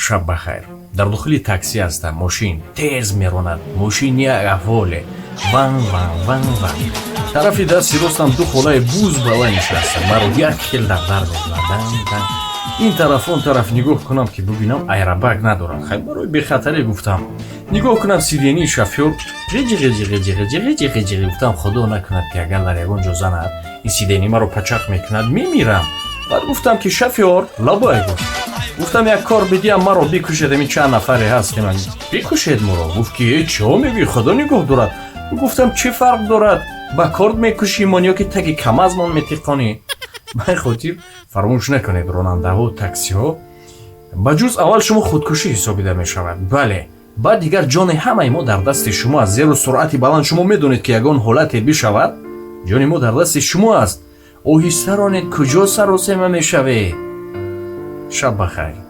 Шаб бахайр. Дар дохили такси ҳастам, мошин тез меронад, мошин як аҳволе, ван ван ван ван. Тарафи дасти ростам ду холаи буз бала нишаста, маро як хел дар мекунад, дан дан. Ин тараф, он тараф нигоҳ кунам, ки бубинам, айрабак надорад. Хай, барои бехатарӣ гуфтам, нигоҳ кунам, сиденье шофёр ғиҷи ғиҷи ғиҷи ғиҷи ғиҷи ғиҷи. Гуфтам, худо накунад, ки агар дар ягон ҷо занад, ин сиденье маро пачақ мекунад, мемирам. Баъд гуфтам, ки шофёр, лабай, гуфт. Гуфтам, як кор бидиям, маро бикушед, ами чанд нафаре ҳастем, бикушед моро. Гуфт, ки э, чо мегӯӣ, худо нигоҳ дорад. Гуфтам, чӣ фарқ дорад, ба корд мекушимон ё ки таги камазмон метиқонӣ? Ба ин хотир фаромӯш накунед, ронандаҳо, таксиҳо, ба ҷуз аввал шумо худкушӣ ҳисобида мешавад, бале, баъд дигар ҷони ҳамаи мо дар дасти шумо аст, зеро суръати баланд, шумо медонед, ки ягон ҳолате бишавад, ҷони мо дар дасти шумо аст. Оҳиста ронед, куҷо саросема мешавед? Шаб бахайр.